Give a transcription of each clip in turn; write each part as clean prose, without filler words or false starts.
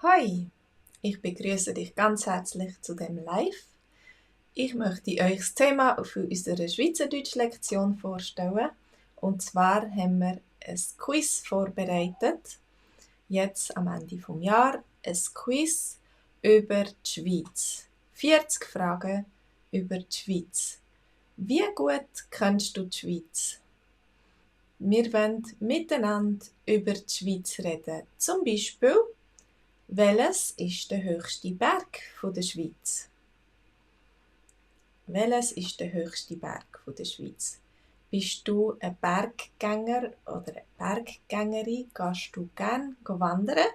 Hoi, ich begrüße dich ganz herzlich zu dem Live. Ich möchte euch das Thema für unsere Schweizerdeutsch-Lektion vorstellen. Und zwar haben wir ein Quiz vorbereitet, jetzt am Ende des Jahres, ein Quiz über die Schweiz. 40 Fragen über die Schweiz. Wie gut kennst du die Schweiz? Wir wollen miteinander über die Schweiz reden. Zum Beispiel, welches ist der höchste Berg der Schweiz? Welches ist der höchste Berg der Schweiz? Bist du ein Berggänger oder eine Berggängerin? Gehst du gerne wandern?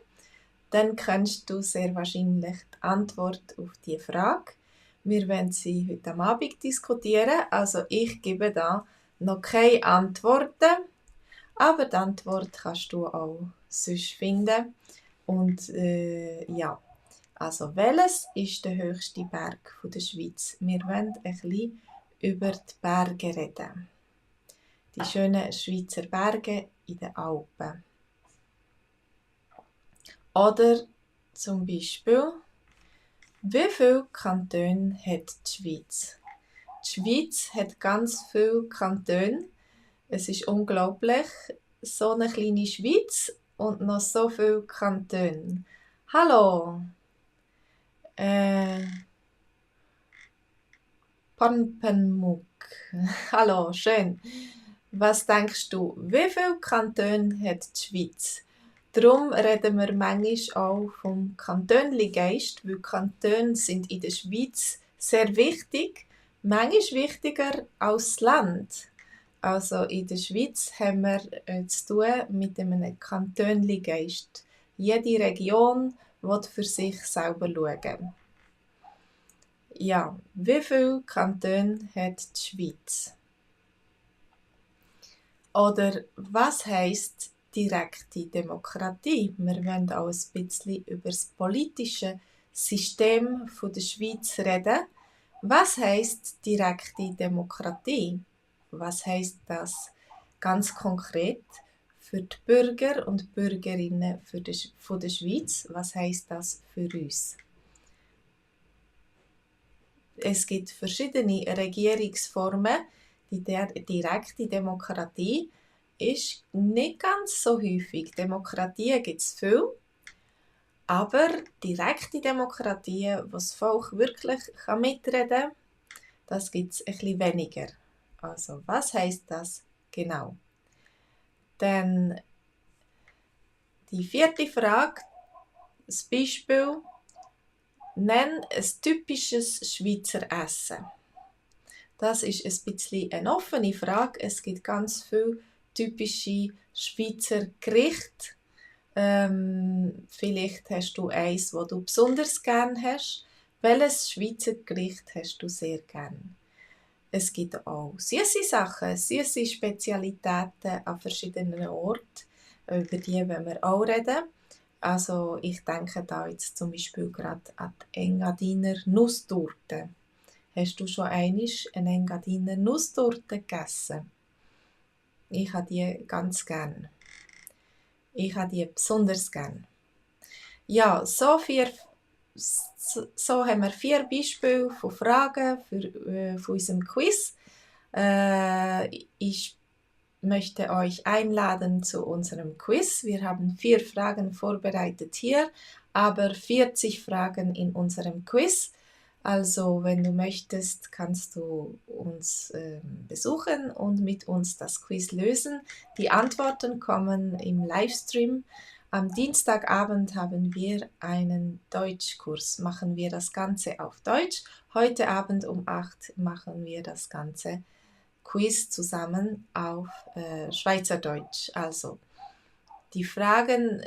Dann kennst du sehr wahrscheinlich die Antwort auf diese Frage. Wir werden sie heute Abend diskutieren, also ich gebe da noch keine Antworten, aber die Antwort kannst du auch sonst finden. Und ja, also welches ist der höchste Berg der Schweiz? Wir wollen ein bisschen über die Berge reden. Die schönen Schweizer Berge in den Alpen. Oder zum Beispiel, wie viele Kantone hat die Schweiz? Die Schweiz hat ganz viele Kantone. Es ist unglaublich, so eine kleine Schweiz und noch so viele Kantone. Hallo! Pampenmuck. Hallo, schön. Was denkst du, wie viele Kantone hat die Schweiz? Darum reden wir manchmal auch vom Kantonli-Geist, weil Kantone sind in der Schweiz sehr wichtig, manchmal wichtiger als das Land. Also in der Schweiz haben wir zu tun mit einem Kantonli-Geist. Jede Region will für sich selber schauen. Ja, wie viele Kantone hat die Schweiz? Oder was heisst direkte Demokratie? Wir wollen auch ein bisschen über das politische System der Schweiz reden. Was heisst direkte Demokratie? Was heisst das ganz konkret für die Bürger und Bürgerinnen von der Schweiz? Was heisst das für uns? Es gibt verschiedene Regierungsformen. Die direkte Demokratie ist nicht ganz so häufig. Demokratie gibt es viel, aber direkte Demokratie, wo das Volk wirklich mitreden kann, das gibt es ein bisschen weniger. Also, was heisst das genau? Dann die vierte Frage, das Beispiel: Nenn ein typisches Schweizer Essen. Das ist ein bisschen eine offene Frage. Es gibt ganz viele typische Schweizer Gerichte. Vielleicht hast du eins, das du besonders gern hast. Welches Schweizer Gericht hast du sehr gern? Es gibt auch süße Sachen, süße Spezialitäten an verschiedenen Orten. Über die wollen wir auch reden. Also ich denke da jetzt zum Beispiel gerade an die Engadiner Nusstorte. Hast du schon einmal eine Engadiner Nusstorte gegessen? Ich habe die ganz gern. Ich habe die besonders gern. Ja, so haben wir 4 Beispiele von Fragen für unserem Quiz. Ich möchte euch einladen zu unserem Quiz. Wir haben 4 Fragen vorbereitet hier, aber 40 Fragen in unserem Quiz. Also, wenn du möchtest, kannst du uns besuchen und mit uns das Quiz lösen. Die Antworten kommen im Livestream. Am Dienstagabend haben wir einen Deutschkurs. Machen wir das Ganze auf Deutsch. Heute Abend um 8 machen wir das Ganze Quiz zusammen auf Schweizerdeutsch. Also, die Fragen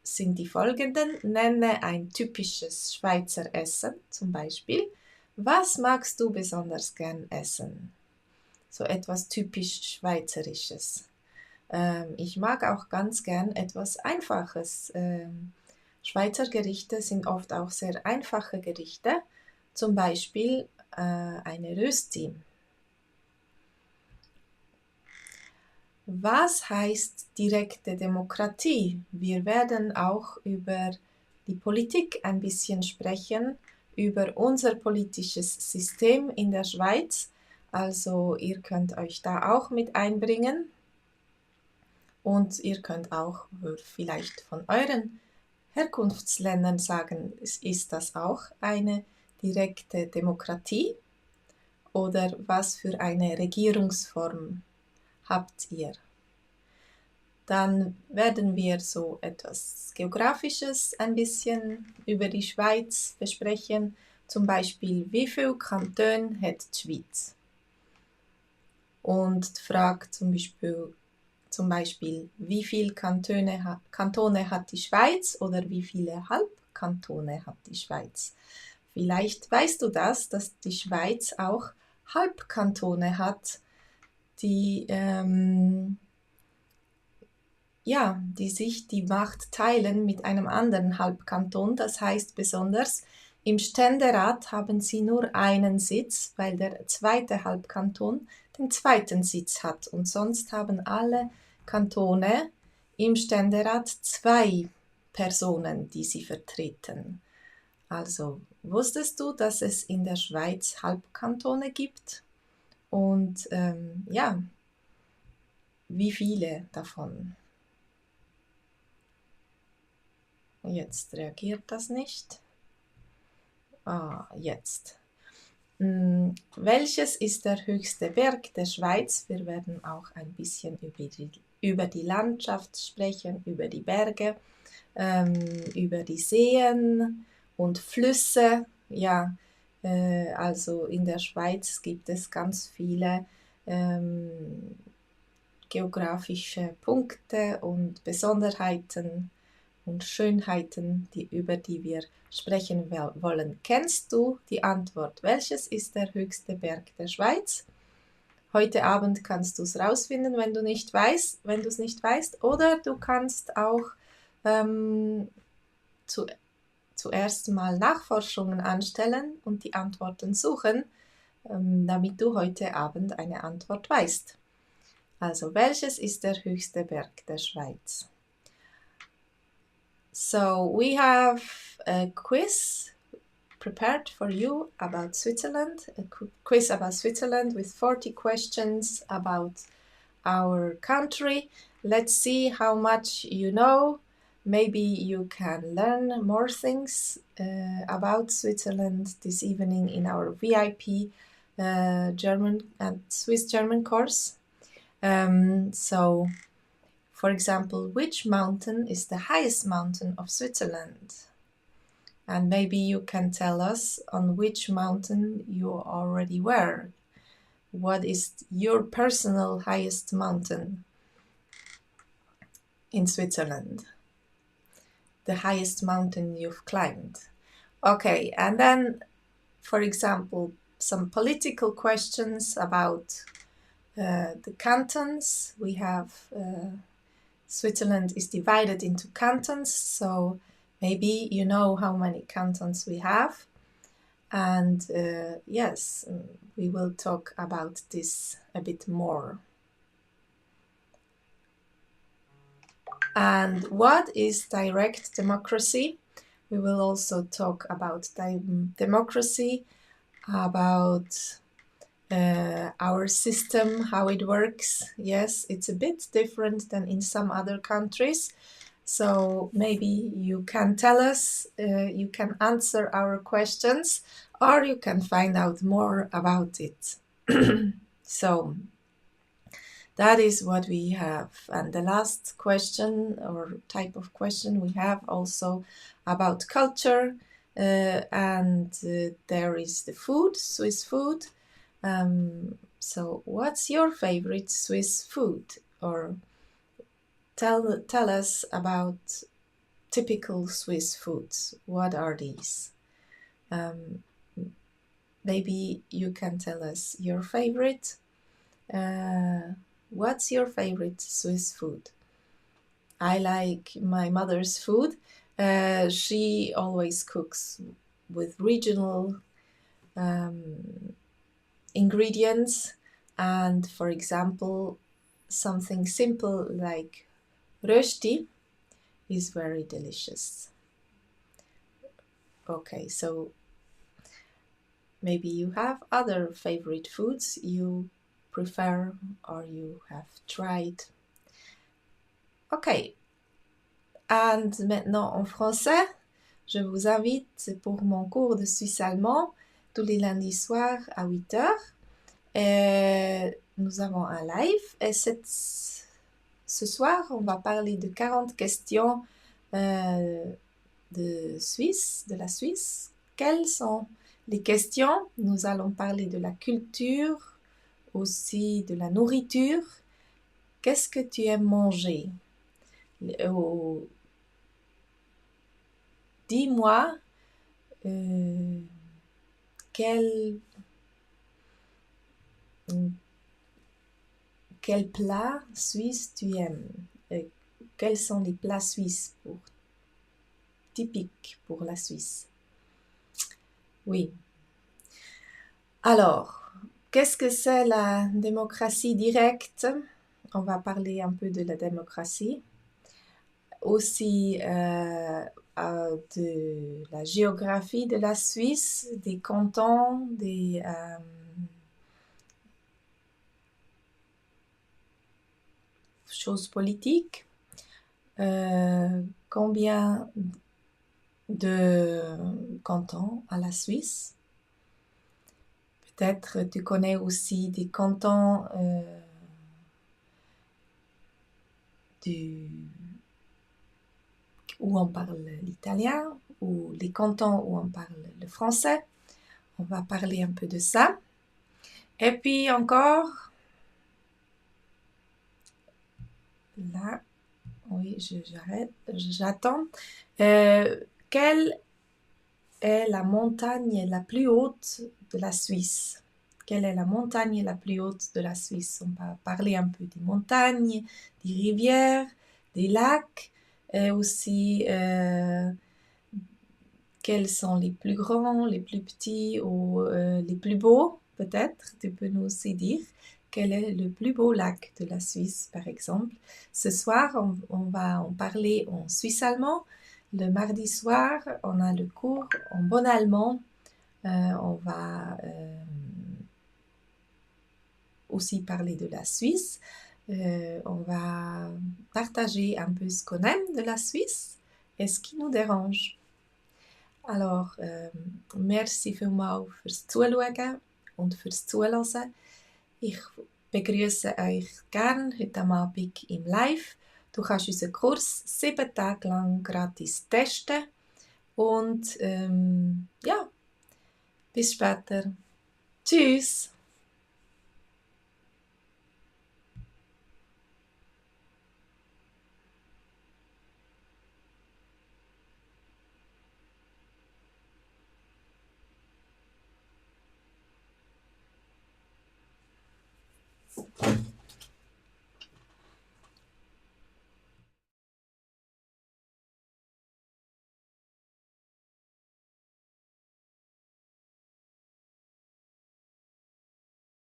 sind die folgenden. Nenne ein typisches Schweizer Essen, zum Beispiel. Was magst du besonders gern essen? So etwas typisch Schweizerisches. Ich mag auch ganz gern etwas Einfaches. Schweizer Gerichte sind oft auch sehr einfache Gerichte. Zum Beispiel eine Rösti. Was heißt direkte Demokratie? Wir werden auch über die Politik ein bisschen sprechen, über unser politisches System in der Schweiz. Also ihr könnt euch da auch mit einbringen und ihr könnt auch vielleicht von euren Herkunftsländern sagen, ist das auch eine direkte Demokratie oder was für eine Regierungsform habt ihr? Dann werden wir so etwas Geografisches ein bisschen über die Schweiz besprechen. Zum Beispiel, wie viele Kantone hat die Schweiz? Und die Frage zum Beispiel wie viele Kantone hat die Schweiz oder wie viele Halbkantone hat die Schweiz? Vielleicht weißt du das, dass die Schweiz auch Halbkantone hat, die die sich die Macht teilen mit einem anderen Halbkanton. Das heißt besonders, im Ständerat haben sie nur einen Sitz, weil der zweite Halbkanton den zweiten Sitz hat. Und sonst haben alle Kantone im Ständerat 2 Personen, die sie vertreten. Also wusstest du, dass es in der Schweiz Halbkantone gibt? Und wie viele davon? Jetzt reagiert das nicht. Jetzt. Welches ist der höchste Berg der Schweiz? Wir werden auch ein bisschen über die Landschaft sprechen, über die Berge, über die Seen und Flüsse. Ja, also in der Schweiz gibt es ganz viele geografische Punkte und Besonderheiten und Schönheiten, über die wir sprechen wollen. Kennst du die Antwort? Welches ist der höchste Berg der Schweiz? Heute Abend kannst du es rausfinden, wenn du es nicht weißt, oder du kannst auch zuerst mal Nachforschungen anstellen und die Antworten suchen, damit du heute Abend eine Antwort weißt. Also, welches ist der höchste Berg der Schweiz? So we have a quiz prepared for you about Switzerland, a quiz about Switzerland with 40 questions about our country. Let's see how much you know. Maybe you can learn more things about Switzerland this evening in our VIP German and Swiss German course. So, for example, which mountain is the highest mountain of Switzerland? And maybe you can tell us on which mountain you already were. What is your personal highest mountain in Switzerland? The highest mountain you've climbed. Okay, and then, for example, some political questions about the cantons. We have Switzerland is divided into cantons, so maybe you know how many cantons we have. And yes, we will talk about this a bit more. And what is direct democracy? We will also talk about democracy, about our system, how it works. Yes, it's a bit different than in some other countries. So maybe you can tell us, you can answer our questions, or you can find out more about it. So that is what we have. And the last question or type of question we have also about culture. And there is the food, Swiss food. So what's your favorite Swiss food? Or tell us about typical Swiss foods. What are these? Maybe you can tell us your favorite. What's your favorite Swiss food? I like my mother's food. She always cooks with regional ingredients, and for example, something simple like rösti is very delicious. Okay, so maybe you have other favorite foods you prefer or you have tried. Ok. And maintenant en français, je vous invite pour mon cours de suisse allemand tous les lundis soirs à 8 heures. Et nous avons un live et ce soir, on va parler de 40 questions de la Suisse. Quelles sont les questions? Nous allons parler de la culture, aussi de la nourriture. Qu'est-ce que tu aimes manger? Dis-moi quel plat suisse tu aimes? Quels sont les plats suisses typiques pour la Suisse? Oui. Alors, qu'est-ce que c'est la démocratie directe? On va parler un peu de la démocratie. Aussi de la géographie de la Suisse, des cantons, des choses politiques. Combien de cantons à la Suisse? Peut-être tu connais aussi des cantons où on parle l'italien, ou les cantons où on parle le français. On va parler un peu de ça. Et puis encore, là, oui, j'attends. Quelle est la montagne la plus haute de la Suisse? Quelle est la montagne la plus haute de la Suisse? On va parler un peu des montagnes, des rivières, des lacs, et aussi quels sont les plus grands, les plus petits ou les plus beaux, peut-être. Tu peux nous aussi dire quel est le plus beau lac de la Suisse, par exemple. Ce soir, on va en parler en suisse allemand. Le mardi soir, on a le cours en bon allemand. On va aussi parler de la Suisse. On va partager un peu ce qu'on aime de la Suisse et ce qui nous dérange. Alors, merci vielmals fürs Zuschauen und fürs Zuhören. Ich begrüße euch gern heute Abend im Live. Du kannst unseren Kurs 7 Tage lang gratis testen. Und ja, bis später. Tschüss!